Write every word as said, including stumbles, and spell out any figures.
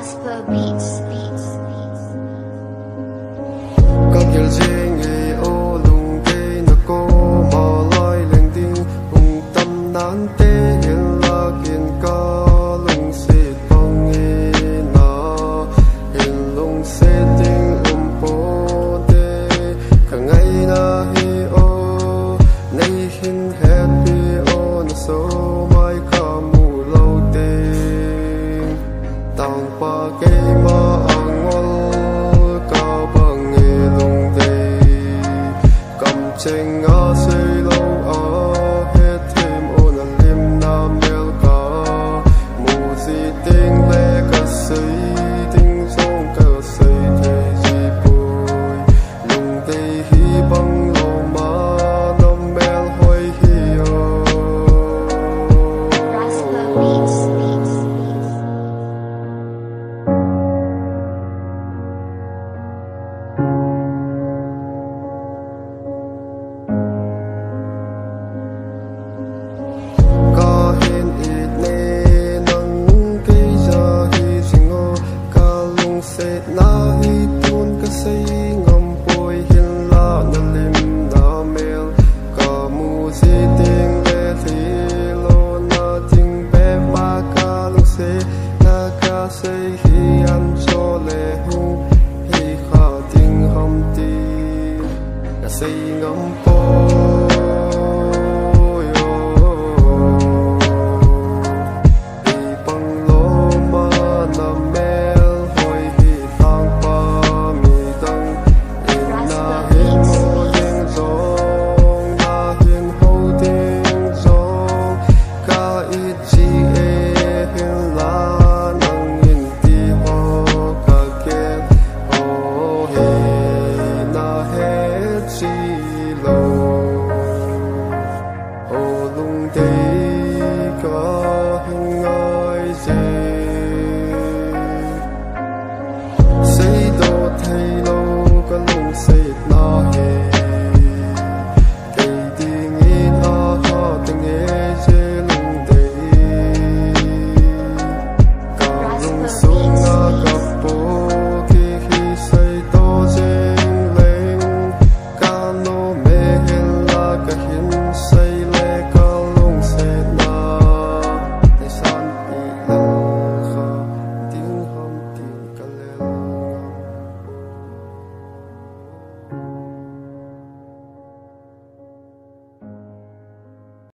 Beats, beats, beats. Ka gel jing e o Lungdei, na koma lai leng ding hung tam nante, hinlah ken ka lungset bang e na, hin lungset ding um ponte. Ka ngaina hi o, nei hin hetpi o, na so mai ka mu lou te. Tangpa keima angol ka bang e Lungdei. Kamcheng a seilou a hethem o, na limna mel ka mu ji teng le, ka sei ding jong ka sei thei ji poi. Lungdei hi bang loma na mel hoi hi o. Ka hin it ne nang kei ja hi jing o, ka lungsetna hi tun ka sei ngam poi, hinlah na limna mel ka mu ji teng le, thilona ding bep ma ka lungsetna ka sei hi an cho le hung hi kha ding ham ti ka sei ngam poi.